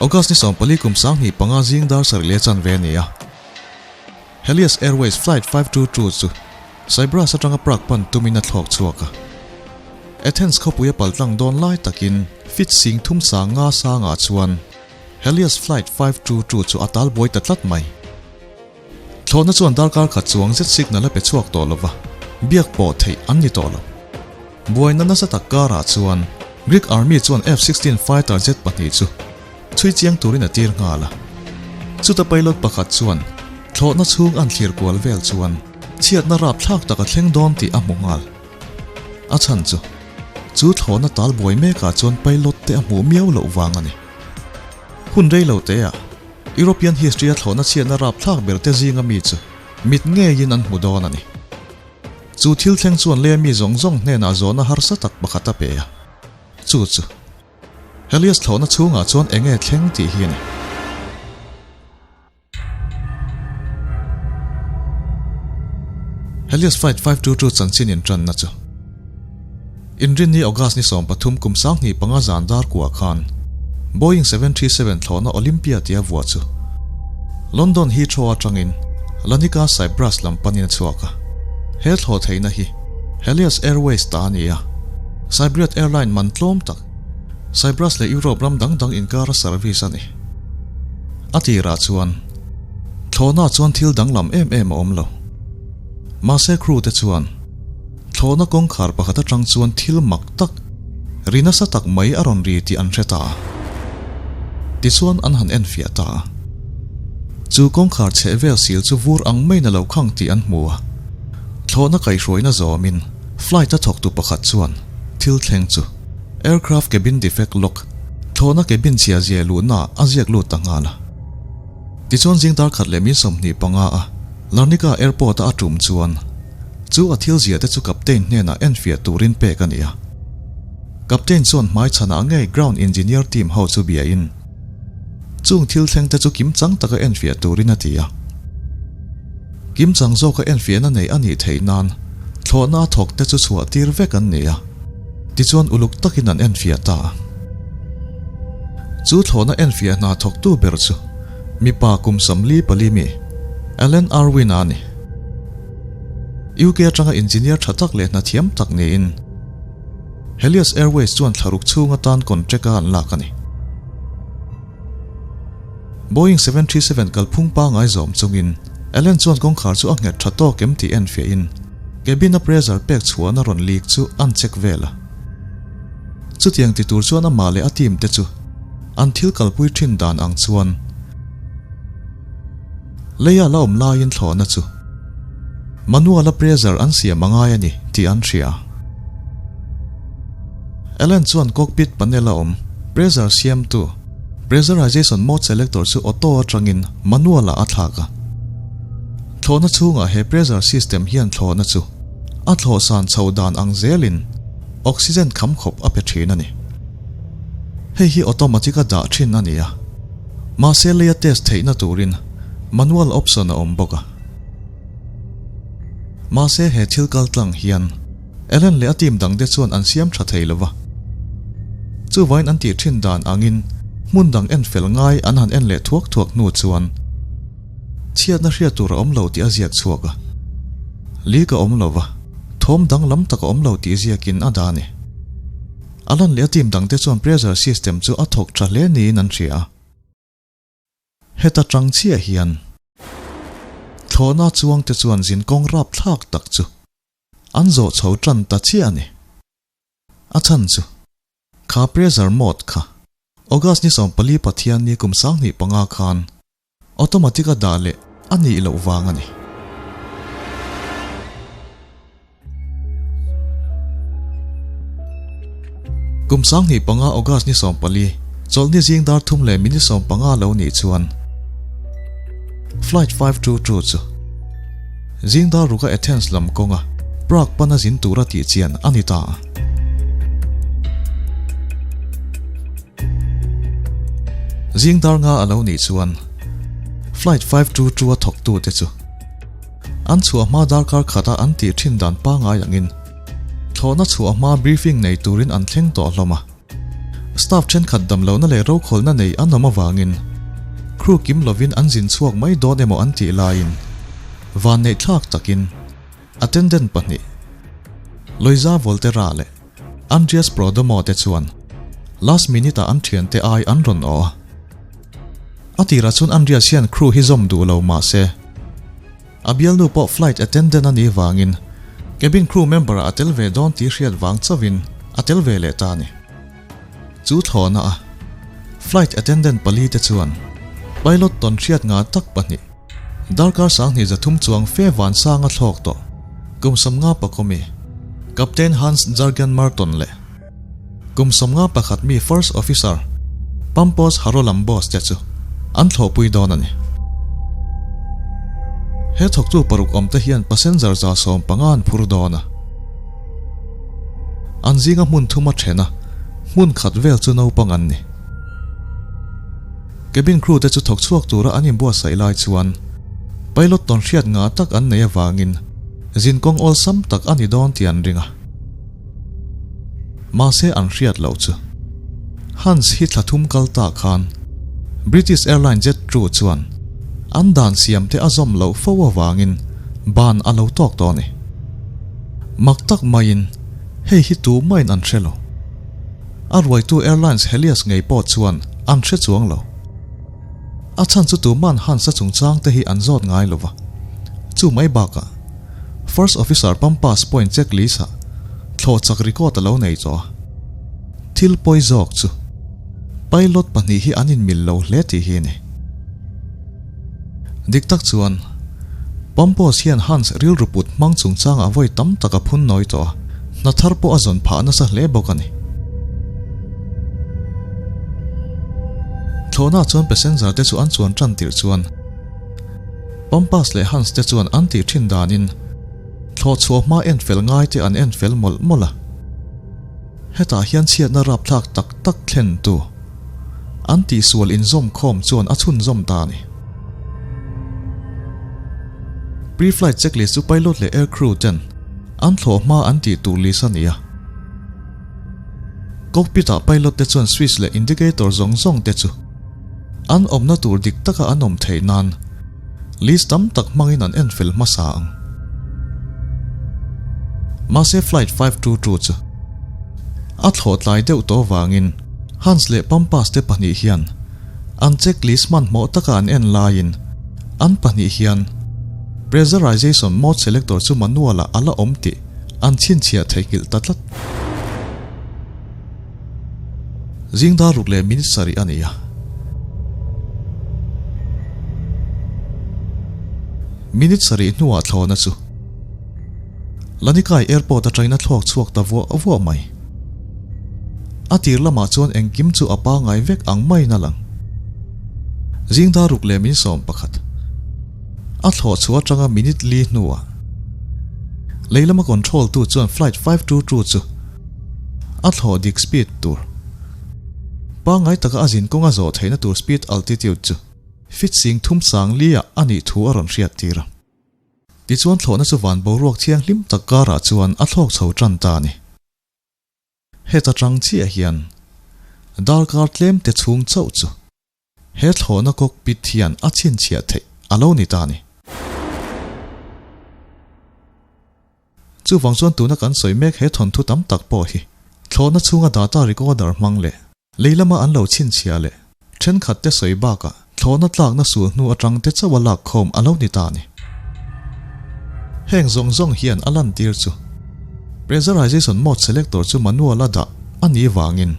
August ni 14 kum 25 zing dar sarih leh chanve a ni a. Helios Airways Flight 522 chu Cyprus atanga Prague pan tumin a thlawk chhuak a. Athens khawpui a paltlang dawn lai takin feet 35 sangah chuan Helios Flight 522 chu a tal buai ta tlat mai. Thlawhna chuan darkar khat chuang zet signal a pe chhuak tawh lova, biak pawh theih an ni tawh lo. Buaina nasa tak karah chuan Greek Army chuan F-16 fighter jet pahnih chu chhui chiang turin a tir nghal a. Chuta pilot pakhat chuan thlawhna chhung an thlir kual vel chuan chhiatna rapthlak tak a thleng dawn tih a hmu nghal. A chhan chu, chu thlawhna tal buai mekah chuan pilot te a hmuh miau loh vang a ni. Hun rei lo te ah European history a thlawhna chhiatna rapthlak ber te zinga mi chu mit ngeiin an hmu dawn a ni. Chu thil thleng chuan lei mi zawng zawng hnenah zawhna harsa tak pakhat a pe a. Chu chu Helios thlawhna chhungah chuan eng nge thleng tih hi a ni. Helios Flight 522 chanchin intanna chu Inrinni August ni 13 kum 2005 zan dar kua khan Boeing 737 thlawhna Olympia tia vuah chu London Heathrow atangin Larnaca Cyprus lam panin a chhuak a. He thlawh theihna hi Helios Airways ta a ni a, Cypriot airline man tlawm tak Cyprus leh Europe ram dang dang inkara service a ni. A tirah chuan thlawhna chuan thil danglam em em a awm lo. Mahse crew te chuan thlawhna kawngkhar pakhat atang chuan thil mak tak, ri nasa tak mai a rawn ri tih an hre ta a. Tichuan an han enfiah ta a. Chu kawngkhar chheh vel sil chu vur ang maiin a lo khang tih an hmu a. Thlawhna kaihhruaina zawmin flight a thawktu pakhat chuan thil thleng chu aircraft cabin defect log thlawhna cabin chhia zia luhna a ziak lut ta nghal a. Tichuan zing dar khat leh min 25 a Larnaca airport a a tum chuan chu a thil zia te chu captain hnenah enfiah turin pek a ni a. Captain chuan hmai chhanah ngei ground engineer team ho chu biain chung thil thleng te chu kim chang taka enfiah turin a ti a. Kim chang zawka enfiahna nei a nih theih nan thlawhna a thawk te chu chhuah tir vek an ni a, tichuan uluk takin an enfiah ta a. Chu thlawhna enfiah hna thawktu ber chu mipa kum 44 mi Alan Irwin-a a ni. UK atanga engineer tha tak leh hna thiam tak niin Helios Airways chuan thlaruk chhung atan contract a an lak a ni. Boeing 737 kalphung pangngai zawm chungin Allen chuan kawngkhar chu a nghet tha tawk em tih enfiahin cabin a pressure pek chhuahna rawn leak chu an check vel a. Chutiang ti tur chuan amah leh a team te chu an thil kalpui thin dan ang chuan leia la awm laiin thlawhna chu manual a pressure an siam a ngai a ni tih an hria. Allen chuan cockpit panel a awm pressure siamtu pressurization mode selector chu auto atangin manual ah a thlak a. Thlawhna chhungah he pressure system hian thlawhna chu a thlawh san chho dan ang zelin oxygen kham khawp a pe thin a ni. Hei hi automatic a dah thin a ni a, mahse leia test theihna turin manual option a awm bawk a. Mahse he thil kal tlang hian Ellen leh a team dangte chuan an siam tha thei lova. Chuvain an tih thin dan angin hmun dang en fel ngai an han en leh thuak thuak hnu chuan chhiatna hriat tur a awm lo tih a ziak chhuak a. Leak a awm lova, thawm danglam tak a awm lo tih ziakin a dah a ni. Alan leh a team dangte chuan pressure system chu a thawk tha hle niin an hria a. Heta tang chiah hian thlawhna chuangte chuan zinkawng rapthlak tak chu an zawh chho tan ta chiah a ni. A chhan chu kha pressure mode kha August ni 14 Pathian ni kum 2005 khan automatic a dah leh a nih loh vang a ni. Kum 2005 August ni 14 chawlhni zing dar thum leh minute 15 lo nih chuan Flight 522 chu zing dar ruka Athens lam kawnga Prague pana zin tura tih chian a ni ta a. Zing dar nga a lo nih chuan Flight 522 a thawktu te chu an chhuah hma darkar khata an tih thin dan pangngai angin thlawhna chhuah hma briefing nei turin an thleng tawh hlawm a. Staff thenkhat damlohna leh rokhawlhna nei an awm avangin crew kim lovin an zin chhuak mai dawn emaw an tih laiin vanneih thlak takin attendant pahnih Loiza Volterra leh Andreas Prodomo te chuan last minute ah an thiante ai an rawn aw a. A tirah chuan Andreas hian crew hi zawm duh lo mah se a bialnu pawh flight attendant a nih vangin cabin crew member ah a tel ve dawn tih hriat vang chauhin a tel ve leh ta a ni. Chu thlawhna a flight attendant pali te chuan pilot tawn hriat nga tak pahnih darkar sanghnih zathum chuang fe vansanga thlawk tawh kum sawmnga pakawmi Captain Hans Jurgen Merton leh kum 51 mi First Officer Pampos Harolambos te chu an thlawhpui dawn a ni. He thawktu paruk awmte hian passenger 115 an phur dawn a. An zinga hmun thum a then a, hmun khat vel chu naupang an ni. Cabin crew te chu thawk chhuak tura an inbuatsaih lai chuan pilot tawn hriat ngah tak an nei avangin zinkawng awlsam tak a ni dawn tih an ring a. Mahse an hriat loh chu Hans hi thla thum kal ta khan British airline Jet2 chuan an dan siam te a zawm loh fo avangin ban a lo tawk tawh a ni. Mak tak maiin hei hi tu main an hre lo. A ruaitu Airlines Helios ngei pawh chuan an hre chuang lo. A chhan chu tuman Hans-a chungchang te hi an zawt ngai lo va. Chu mai bakah First Officer Pampas pawhin checklist-ah thlawh chak record a lo nei tawh a. Thil pawi zawk chu pilot pahnih hi an inmil lo hle tih hi a ni. Dik tak chuan, Pampos hian Hans rilru put hmang chungchangah vawi tam tak a phun nawi tawh a, hna thar pawh a zawn phah nasa hle bawk a ni. Thlawhna chuan passenger te chu an chuan tan tirh chuan Pampas leh Hans te chuan an tih thin danin thlawh chhuah hma en fel ngai te an en fel mawlh mawlh a. Hetah hian chhiatna rapthlak tak tak thlen tu an tihsual inzawm khawm chuan a chhunzawm ta a ni. Pre-flight checklist chu pilot leh air crew ten an thlawh hma an tih tur list a ni a. Cockpit ah pilot te chuan switch leh indicator zawng zawng te chu an awmna tur dik taka an awm theih nan list tam tak hmangin an en fel hmasa ang. Mahse flight 522 chu a thlawh tlai deuh tawh vangin Hans leh Pampas te pahnih hian an checklist hmanhmawh taka an en laiin an pahnih hian pressurization mode selector chu manual ah a la awm tih an chhinchhiah theihnghilh ta tlat. Zing dar ruk leh minute sarih a ni a. Minute sarih hnuah thlawhna chu Lanikai Airport atangin a thlawk chhuak ta vuah vuah mai. A tir lamah chuan engkim chu a pangai vek ang maiin a lang. Zing dar ruk leh min sawm pakhat. A thlawh chhuah atanga minute li hnuah lei lama control tu chuan flight 522 chu a thlawh dik speed tur pangai taka a zin kawnga zawh theihna tur speed altitude chu feet sing thum sang liah a nih thu a rawn hriat tir a. Tichuan thlawhna chu van boruak thianghlim tak karah chuan a thlawk chho tan ta a ni. Heta tang chiah hian darkar tlem te chhung chauh chu he thlawhna cockpit hian a chhinchhiah theih a lo ni ta a ni. Chuvang chuan tuna kan sawi mek he thawnthu tam tak pawh hi thlawhna chhunga data recorder hmang leh lei lama an lo chhinchhiah leh thenkhat te sawi bakah thlawhna tlakna sul hnu atang te chauh a lak khawm a lo ni ta a ni. Heng zawng zawng hian a lantir chu pressurization mode selector chu manual a dah a nih vangin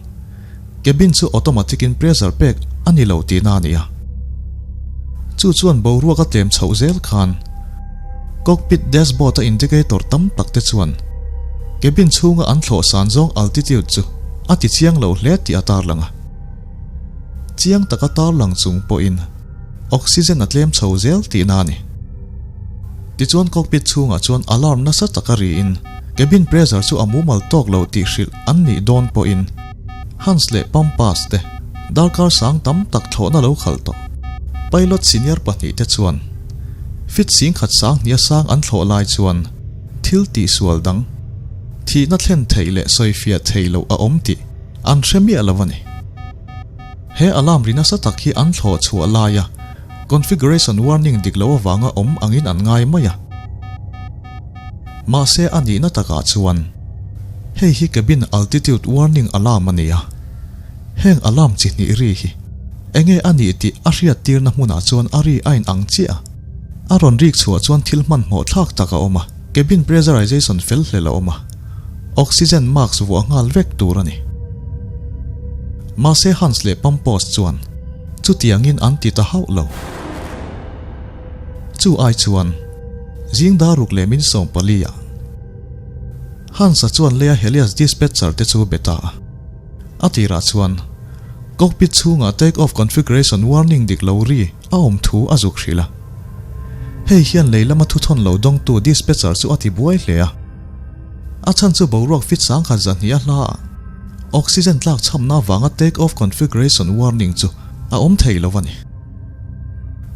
cabin chu automatic in pressure pek a ni lo tihna a ni a. Chu chuan boruak a tlem chhoh zel khan cockpit dashboard a indicator tam tak te chuan cabin chhunga an thlawh san zawng altitude chu a ti chiang lo hle tih a tarlang a. Chiang taka tarlang chung pawhin oxygen a tlem chho zel tihna a ni. Tichuan cockpit chhungah chuan alarm nasa taka riin cabin pressure chu a mumal tawk lo tih hrilh an nih dawn pawhin Hans leh Pampas te darkar sang tam tak thlawhna lo khalh tawh. Pilot senior pahnih te chuan fit singkhat sang hnia sang an thlawh lai chuan thil tihsual dang thihna thlen theih leh sawifiah theih loh a awm tih. an hre miah lo a ni. He alarm ri nasa tak hi an thlawh chhuah laia configuration warning dik lo avanga awm angin an ngai mai a. Mahse a nihna takah chuan hei hi cabin altitude warning alarm a ni a. Heng alarm chi hnih ri hi enge a nih tih a hriattirna hmunah chuan a ri a inang chiah a. A rawn rik chhuah chuan thil hmanhmawh thlak tak a awm a, cabin pressurization fel hlel a awm a, oxygen mask vuah nghal vek tur a ni. Mahse Hans leh Pampos chuan chutiangin an ti ta hauh lo. Chu ai chuan zing dar ruk leh min 14 ah Hans-a chuan leia Helios dispatcher te chu be ta a. A tirah chuan cockpit chhungah take off configuration warning dik lo ri a awm thu a zuk hrilh a. Hei hian lei lama thuthawn lo dawngtu dispatcher chu a ti buai hle a. A chhan chu boruak fit sangkhat zahnih a hla a, oxygen tlak chhamna avanga take off configuration warning chu a awm thei lo a ni.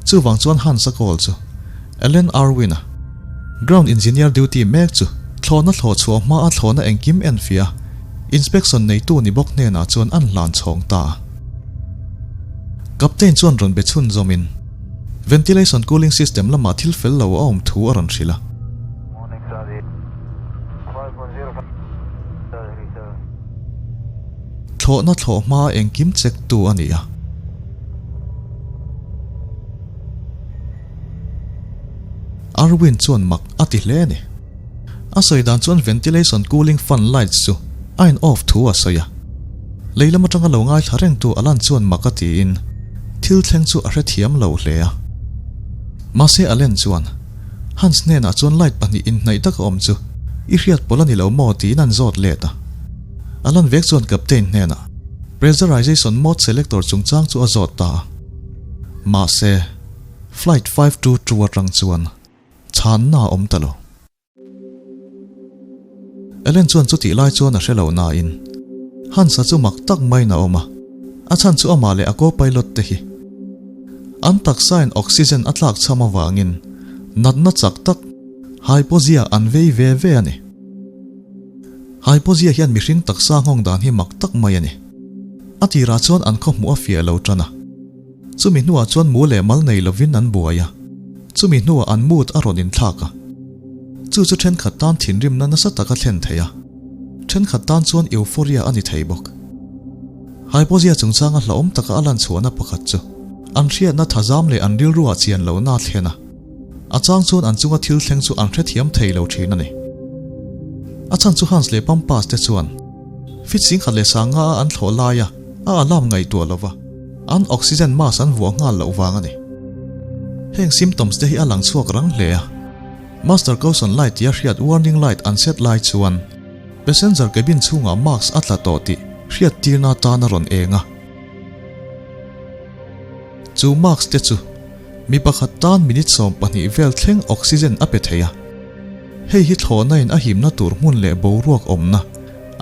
Chuvang chuan Hans-a call chu Ellen Irwin-a, ground engineer duty mek chu thlawhna thlawh chhuah hma a thlawhna engkim enfiah a, inspection neitu ni bawk hnenah chuan an hlan chhawng ta a. Captain chuan rawn be chhunzawmin ventilation cooling system lamah thil fel lo a awm thu a rawn hrilh a. Thlawhna thlawh hma engkim check tu a ni a. Arwin chuan mak a ti hle a ni. A sawi dan chuan ventilation cooling fan lights chu a in off thu a sawi a. Lei lam atanga lo ngaithla rengtu Alan chuan mak a tiin thil thleng chu a hrethiam lo hle a. Mahse Allen chuan Hans hnenah chuan light pahnih inhnaih taka awm chu i hriat pawlh a ni lo maw tiin an zawt let a. Alan vek chuan Captain hnenah pressurization mode selector chungchang chu a zawt ta a. Mahse flight 522 atang chuan chhanna a awm ta lo. Ellen chuan chutih lai chuan a hre lo nain Hans-a chu mak tak maiin a awm a, a chhan chu amah leh a co-pilot te hi an taksain oxygen a tlak chham avangin natna chak tak hypoxia an vei ve ve a ni. Hypoxia hian mihring taksa nghawng dan hi mak tak mai a ni. A tirah chuan an khawhmuh a fiah lo tan a. Chumi hnuah chuan mu leh mal nei lovin an buai a, chumi hnuah an mood a rawn inthlak a. Chu chu thenkhat tan thinrimna nasa tak a thlen thei a, thenkhat tan chuan euphoria a ni thei bawk. Hypoxia chungchanga hlauhawm taka a lan chhuahna pakhat chu an hriatna thazam leh an rilruah chian lohna a thlen a, a chang chuan an chunga thil thleng chu an hrethiam thei lo thin a ni. A chhan chu Hans leh Pampas te chuan fit singkhat leh sanga a an thlawh laia a alarm ngaihtuah lova, An oxygen mask an vuah nghal loh vang a ni. Heng symptoms te hi a lang chhuak rang hle a. Master caution light tia hriat warning light an set lai chuan passenger cabin chhungah mask a tla tawh tih hriat tirna atan a rawn eng a. Chu mask te chu mi pakhat tan minute 12 vel thleng oxygen a pe thei a. Hei hi thlawhna in a himna tur hmun leh boruak awmna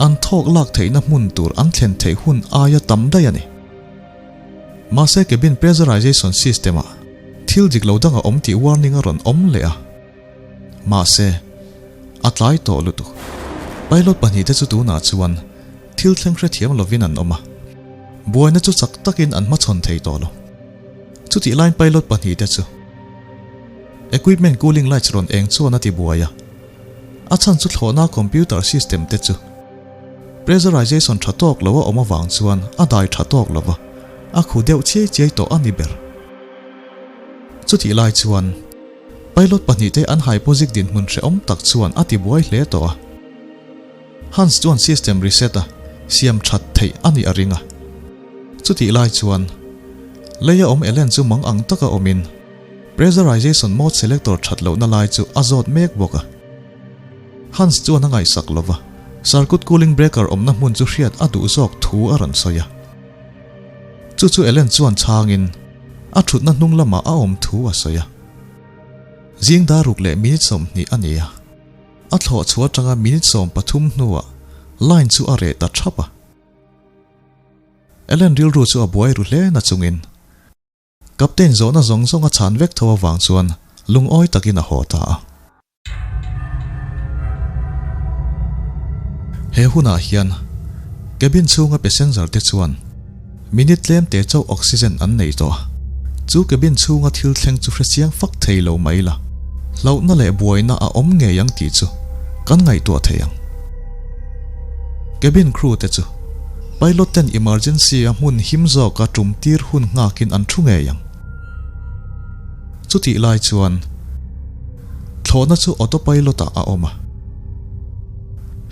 an thawk lak theihna hmun tur an thlen theih hun aia tam daih a ni. Mahse cabin pressurization system ah thil dik lo dang a awm tih warning a rawn awm leh a. Mahse, a tlai tawh lutuk. Pilot pahnihte chu tunah chuan thil thleng hrethiam lovin an awm a. Buaina chu chak takin an hmachhawn thei tawh lo. Chutih laiin pilot pahnihte chu equipment cooling lights rawn eng chuan a ti buai a. A chhan chu thlawhna computer system te chu Pressurization tha tawk lo a awm avang chuan a dai tha tawk lo va, a khu deuh chiai chiai tawh a ni ber. Chutih lai chuan pilot pahnihte an hypoxic dinhmun hrehawm tak chuan a ti buai hle tawh a. Hans chuan system reset a siam that theih a nih a ring a. Chutih lai chuan leia awm Ellen chu mang ang taka awmin pressurization mode selector that lohna lai chu a zawt mek bawk a. Hans chuan a ngaihsak lo va, circuit cooling breaker awmna hmun chu hriat a duh zawk thu a rawn sawi a. Chu chu Ellen chuan chhangin a thutna hnung lamah a awm thu a sawi a. Zing dar ruk leh minute 20 a ni a, a thlawh chhuah atanga minute 13 hnuah line chu a reh ta thap a. Ellen rilru chu a buai ru hle na chungin Captain zawhna zawng zawng a chhan vek tho avang chuan lungawi takin a haw ta a. He hunah hian Cabin chhunga passenger te chuan minute tlem te chauh oxygen an nei tawh a, chu cabin chhunga thil thleng chu hrechiang fak thei lo mai la, hlauhna leh buaina a awm ngei ang tih chu kan ngaihtuah thei ang. Cabin crew te chu pilot ten emergency a hmun him zawka tum tir hun nghakin an thu ngei ang. Chutih lai chuan thlawhna chu autopilot ah a awm a.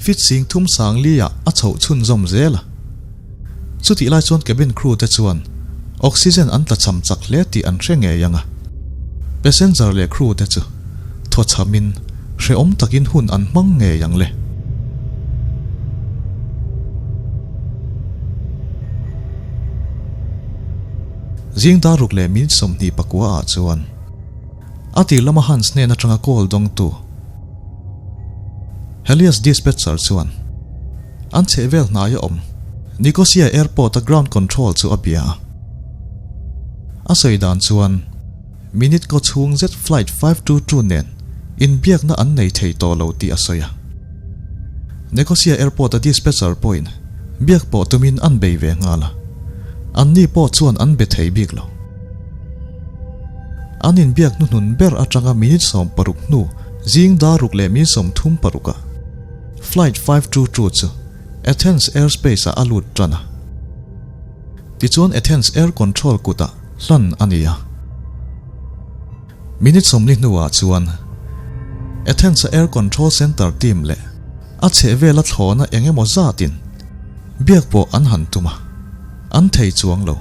Fit sing thum sang li ah a chhoh chhunzawm zel a. Chutih lai chuan cabin crew te chuan oxygen an tla cham chak hle tih an hre ngei ang a. Passenger leh crew te chu thaw chhamin hrehawm takin hun an hmang ngei ang le. Zing dar ruk leh minute 29 ah chuan a tir lama Hans hnen atanga call dawngtu Helios dispatcher chuan an chhehvel hnaia awm Nicosia Airport a ground control chu a bia a. A sawi dan chuan minute kaw chhung zet flight 522 nen inbiakna an nei thei tawh lo tih a sawi a. Nicosia Airport a dispatcher pawhin biak pawh tumin an bei ve nghal a, anni pawh chuan an be thei bik lo. An inbiak hnuhnun ber atanga minute 60 hnu zing dar ruk leh minute 36 ah Flight 522 chu Athens airspace ah a lut tan a. Tichuan Athens air control kutah hlan a ni a. Minute 40 hnuah chuan Athens-a air control center team leh a chhehvela thlawhna eng emaw zatin biak pawh an han tum a, an thei chuang lo.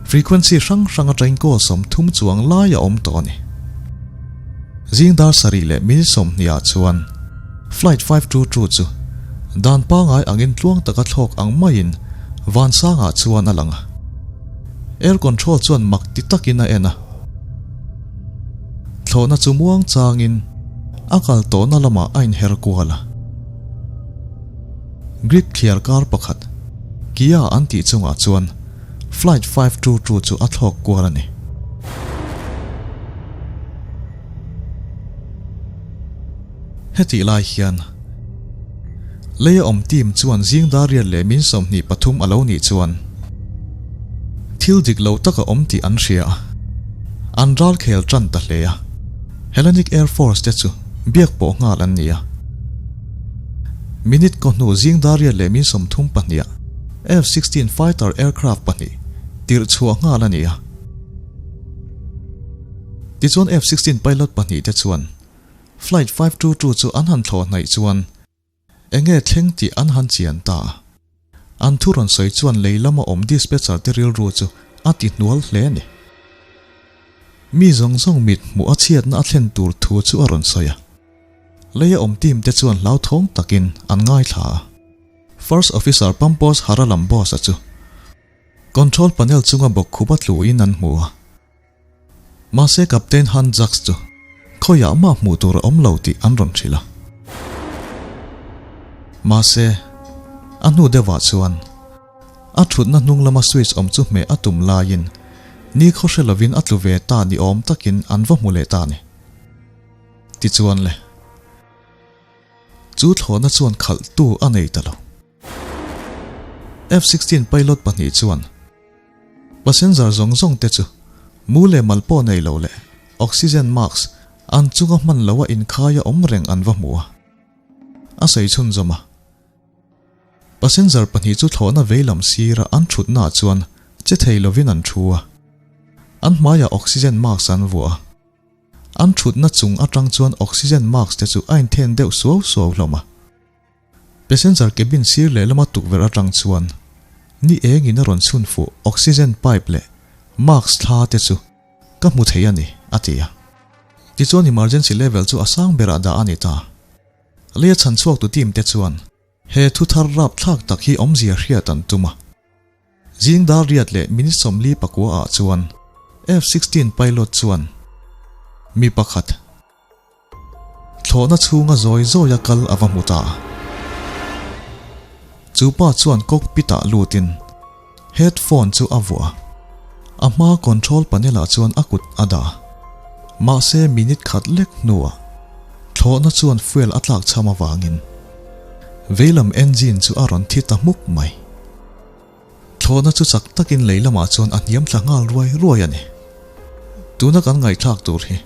Frequency hrang hrang atangin call 30 chuang lai a awm tawh a ni. Zing dar sarih leh minute 20 ah chuan flight 522 chu dan pangai angin tluang taka thlawk ang maiin vansangah chuan a lang a. Air control chuan mak ti takin a en a. Thlawhna chu muang changin a kal tawhna lamah a inher kual a. Greek thliar kar pakhat Kia an tih chungah chuan flight 522 chu a thlawk kual a ni. Hetih lai hian leia awm team chuan zing dar riat leh min 23 a lo nih chuan thil dik lo tak a awm tih an hria a, an ral khel tan ta hle a. Hellenic Air Force te chu biak pawh nghal an ni a. Minute kaw hnu zing dar riat leh min 32 ah F-16 fighter aircraft pahnih tirh chhuah nghal a ni a. Tichuan F-16 pilot pahnih te chuan flight 522 chu an han thlawh hnaih chuan enge thleng tih an han chian ta a. An thu rawn sawi chuan lei lama awm dispatcher te rilru chu a ti hnual hle a ni. Mi zawng zawng mit hmuh a chhiatna a thlen tur thu chu a rawn sawi a. Leia awm team te chuan hlauthawng takin an ngaithla a. First Officer Pampos Haralambos-a chu control panel chunga bawk khup a tluin an hmu a. Mahse Captain Hans Jacques chu khawiah mah hmuh tur a awm lo tih an rawn hrilh a. Mahse a hnu deuhah chuan a thutna hnung lama switch awm chu hmeh a tum laiin ni khaw hre lovin a tlu ve ta ni awm takin an va hmu leh ta a ni. Tichuan le, chu thlawhna chuan khalh tu a nei ta lo. F-16 pilot pahnih chuan passenger zawng zawng te chu mu leh mal pawh nei lo leh oxygen mask an chunga hman loa inkhai a awm reng an va hmu a. A sawi chhunzawm a. Passenger pahnih chu thlawhna vei lam sira an thutnaah chuan che thei lovin an thu a. An hmaiah oxygen mask an vuah a. An thutna chung atang chuan oxygen mask te chu a inthen deuh suau suau hlawm a. Passenger cabin sir leh lama tukverh atang chuan ni engin a rawn chhun fuh oxygen pipe leh mask thla te chu ka hmu thei a ni, a ti a. Tichuan emergency level chu a sang berah dah a ni ta. Leia chhan chhuak tu team te chuan he thu thar rap thlak tak hi awmzia hriat an tum a. Zing dar riat leh minute 49 ah chuan F-16 pilot chuan mi pakhat thlawhna chhunga zawi zawi a kal a va hmu ta a. Chu pa chuan cockpit ah lutin headphone chu a vuah a. A hma control panel ah chuan a kut a dah a. Mahse minute khat lek hnuah thlawhna chuan fuel a tlak cham avangin. Veilam engine chu a rawn thi ta hmuk mai. Thlawhna chu chak takin lei lamah chuan a hniam thla nghal ruai ruai a ni. Tuna kan ngaihthlak tur hi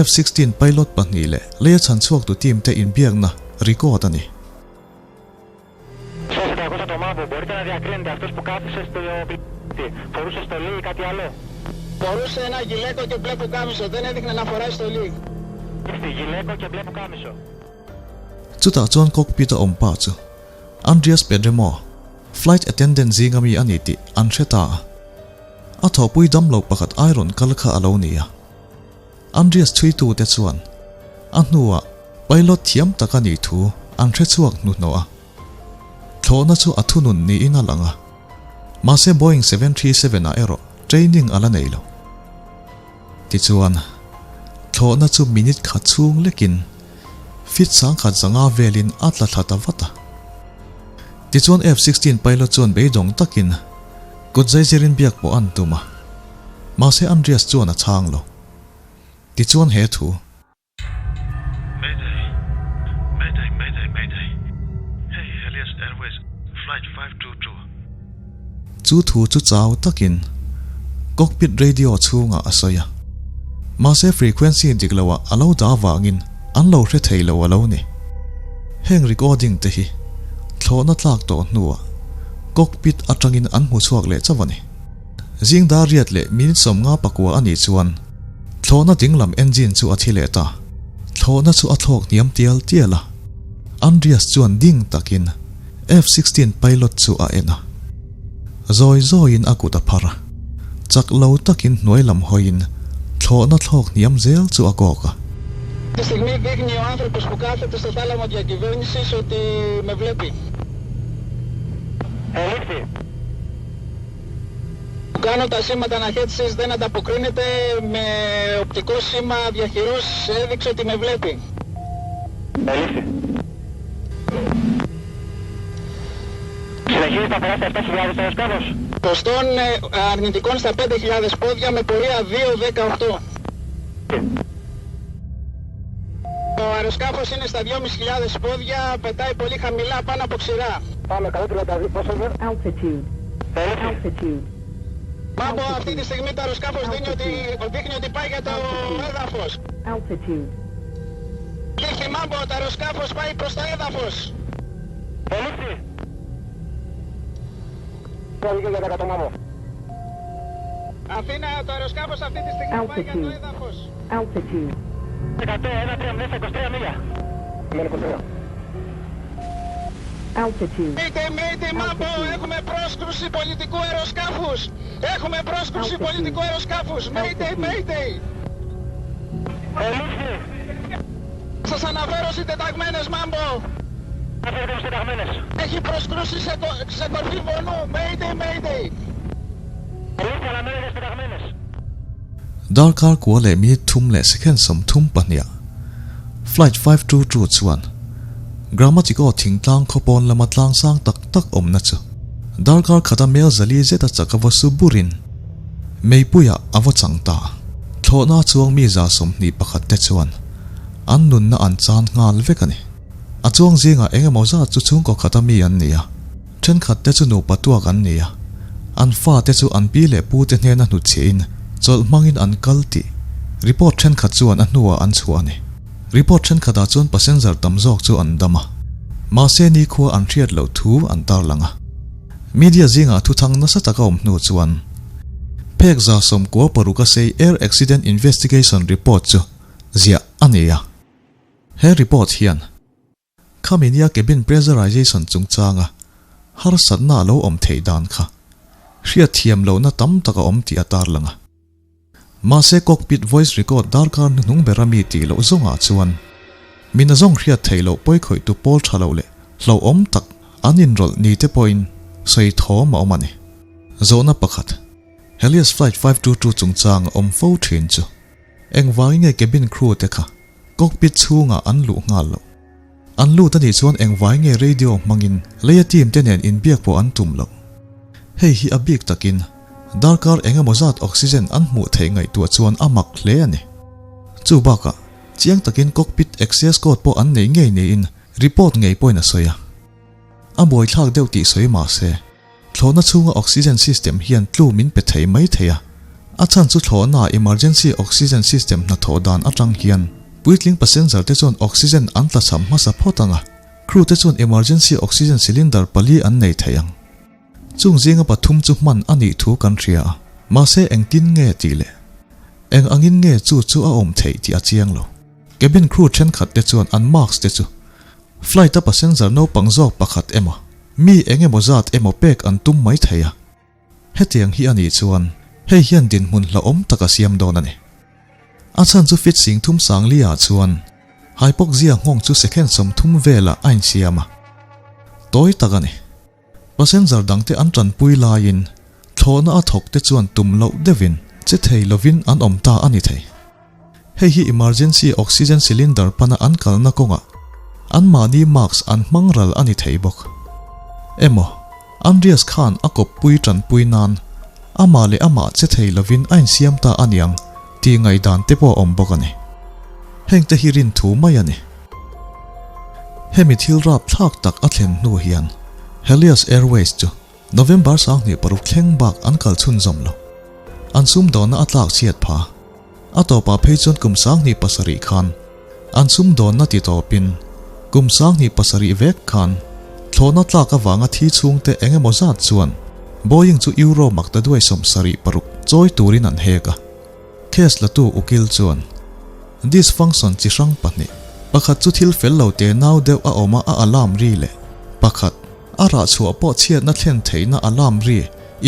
F-16 pilot pahnih leh leia chhan chhuaktu team te inbiakna record a ni. Chutah chuan cockpit a awm pa chu Andreas Pedremo, flight attendant zinga mi a ni tih an hre ta a. A thawhpui damlo pakhat ai rawn kal kha a lo ni a. Andreas chhuitute chuan a hnuah pilot thiam tak a nih thu an hre chhuak hnuhnawh a. Thlawhna chu a thunun niin a lang a. Mahse Boeing 737 ah erawh training a la nei lo. Tichuan, thlawhna chu minute khat chhung lekin feet sangkhat zanga velin a tla thla ta vat a. Tichuan F-16 pilot chuan beidawng takin kut zaizirin biak pawh an tum a, mahse Andreas chuan a chhang lo. Tichuan he thu. Mayday! Mayday! Mayday! Mayday! Hei hi Helios Airways flight 522. Chu thu chu chau takin cockpit radio chhungah a sawi a. Mahse frequency dik loah a lo dah avangin an lo hre thei lo a lo ni. Heng recording te hi thlawhna tlak tawh hnuah cockpit atangin an hmu chhuak leh chauh a ni. Zing dar riat leh minute 54 a nih chuan Thlawhna dinglam engine chu a thi leh ta. Thlawhna chu a thlawk hniam tial tial a. Andreas chuan ding takin F-16 pilot chu a en a. Zawi zawiin a kut a phar a. Chak lo takin hnuai lam hawiin thlawhna thlawk hniam zel chu a kawk a. Τη στιγμή δείχνει ο άνθρωπος που κάθεται στο θάλαμο διακυβέρνησης ότι με βλέπει. Ελήφθη. Του κάνω τα σήματα αναχέτησης, δεν ανταποκρίνεται, με οπτικό σήμα διαχειρός έδειξε ότι με βλέπει. Ελήφθη. Συνεχίζει σταθερά στα 7.000 το αεροσκάφος. Ποστών αρνητικών στα 5.000 πόδια με πορεία 2.18. Το αεροσκάφος είναι στα 2.500 πόδια, πετάει πολύ χαμηλά πάνω από ξηρά. Πάμε 132, πόσο είναι? Altitude. Altitude. Μάμπο, αυτή τη στιγμή το αεροσκάφος δείχνει ότι πάει για το έδαφος. Altitude. Λύθη, Μάμπο, το αεροσκάφος πάει προς το έδαφος. Ελήφθη. Για 2 για 100, Μάμπο. Αθήνα, το αεροσκάφος αυτή τη στιγμή πάει για το Altitude. έδαφος. Altitude. 100, 1, 3, 0, 23 μίλια. 0, 23. Altitude. Mayday, mayday, Μάμπο, έχουμε πρόσκρουση πολιτικού αεροσκάφους. Έχουμε πρόσκρουση Altitude. πολιτικού αεροσκάφους. Mayday, Altitude. mayday. Ελήφθη. Σας αναφέρω συντεταγμένες, Μάμπο. Αναφέρετε μου συντεταγμένες. Έχει προσκρούσει σε κορφή βουνού. Mayday, mayday. Ελήφθη, αναμένετε συντεταγμένες. Darkar kua leh minute thum leh second 32 flight 522 chuan Grammatiko thingtlang khawpawn lama tlang sang tak tak awmna chu darkar khata mel zali zeta chak ava su burin meipuia ava chang ta. Thlawhna chuang mi 21 te chuan an nunna an chan nghal vek a ni. A chuang zingah eng emaw zat chu chhungkaw khata mi an ni a, thenkhat te chu nupa tuak an ni a, an fa te chu an pi leh pu te hnena hnutchhiahin chawlh hmangin an kal tih report thenkhat chuan a hnuah an chhuah a ni. Report thenkhatah chuan passenger tam zawk chu an dam a, mahse nikhua an hriat loh thu an tarlang a. Media zingah thuthang nasa taka awm hnu chuan phek 96 a sei Air Accident Investigation Report chu ziah a ni a. He report hian khami nia cabin pressurization chungchanga harsatna a lo awm theih dan kha hriat thiam lohna tam tak a awm tih a tarlang a. Mahse cockpit voice record darkar hnuhnung bera mi tih loh zawngah chuan mina zawng hriat theih loh pawi khawihtu pawl tha loh leh hlauhawm tak an inrawlh ni te pawhin sawi thawm a awm a ni. Zawhna pakhat, Helios flight 522 chungchang a awm fo thin chu engvangin nge cabin crew te kha cockpit chhungah an luh nghal loh? An lut a nih chuan engvai nge radio hmangin leia team te nen inbiak pawh an tum loh? Hei hi a bik takin darkar eng emaw zat oxygen an hmuh theih ngaihtuah chuan a mak hle a ni. Chu bakah chiang takin cockpit access code pawh an nei ngei niin report ngei pawhin a sawi a. A buaithlak deuh tih sawi mah se, thlawhna chhunga oxygen system hian tlu min pe thei mai thei a. A chhan chu thlawhnaah emergency oxygen system hnathawh dan atang hian puitling passenger te chuan oxygen an tlachham hmasa phawt ang a, crew te chuan emergency oxygen cylinder pali an nei thei ang. Chung zinga pathum chu hman a nih thu kan hria a, mahse engtin nge tih leh eng angin nge chu chu a awm theih tih a chiang lo. Cabin crew thenkhat te chuan an mask te chu flight a passenger naupang zawk pakhat emaw mi eng emaw zat emaw pek an tum mai thei a, hetiang hi a nih chuan hei hian dinhmun hlauhawm tak a siam dawn a ni. A chhan chu fit sing thum sangli ah chuan hypoxia nghawng chu second 30 velah a insiam a, tawi tak a ni. Passenger dangte an tanpui laiin thlawhna a thawk te chuan tum loh deuhin che thei lovin an awm ta a ni thei. Hei hi emergency oxygen cylinder pana an kalna kawngah anmahni mask an hmang ral a ni thei bawk. Emaw, Andreas khan a kawppui tanpui nan amah leh amah che thei lovin a insiam ta a niang tih ngaihdan te pawh a awm bawk a ni. Hengte hi rin thu mai a ni. Hemi thil rapthlak tak a thlen hnu hian Helios Airways chu November 26 thleng bak an kal chhunzawm lo. An sumdawnna a tlak chhiat pha. A tawpah phei chuan kum 27 khan an sumdawnna ti tawpin kum 27 vek khan thlawhna tlak avanga thi chhungte eng emaw zat chuan Boeing chu Euro maktaduai 76 chawi turin an hek a. Case latu ukil chuan dysfunction chi hrang pahnih, pakhat chu thil fel lo te nau deuh a awm a a alarm ri leh pakhat a rah chhuah pawh chhiatna thlen theihna alarm ri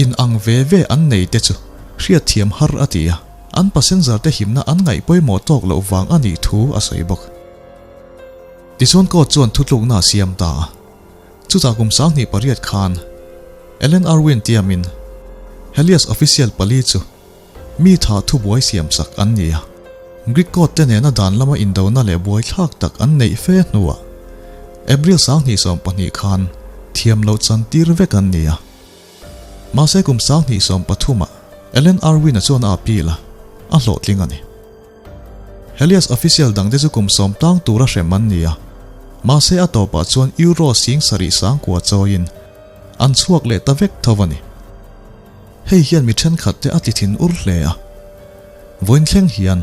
in ang ve ve an nei te chu hriatthiam har a ti a, an passenger te himna an ngaih pawimawh tawk loh vang a nih thu a sawi bawk. Tichuan court chuan thutlukna a siam ta a, chutah kum 28 khan Ellen Irwin tiamin Helios official pali chu Mi tha thubuai siamsak an ni a, Greek god te nena dan lama indona leh buaithlak tak an neih fe hnuah April 2020 khan thiam loh chan tir vek an ni a. Mahse kum 2023 ah Ellen Irwin-a chuan a appeal a, a hlawhtling a ni. Helios official dangte chu kum 10 tang tura hrem an ni a, mahse a tawpah chuan Euro 79,000 chawiin an chhuak leh ta vek tho a ni. Hei hian mi thenkhat te a ti thin ur hle a. Vawiin thleng hian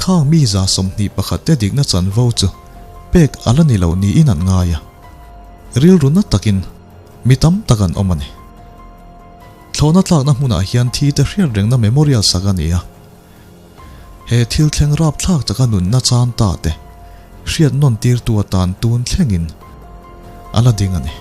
khang mi 21 te dikna chanvo chu pek a la ni lo niin an ngai a. Rilru na takin mi tam tak an awm a ni. Thlawhna tlakna hmunah hian thi te hriat rengna memorial sak a ni a. He thil thleng rapthlak taka nunna chan ta te hriat nawn tirtu atan tun thlengin a la ding a ni.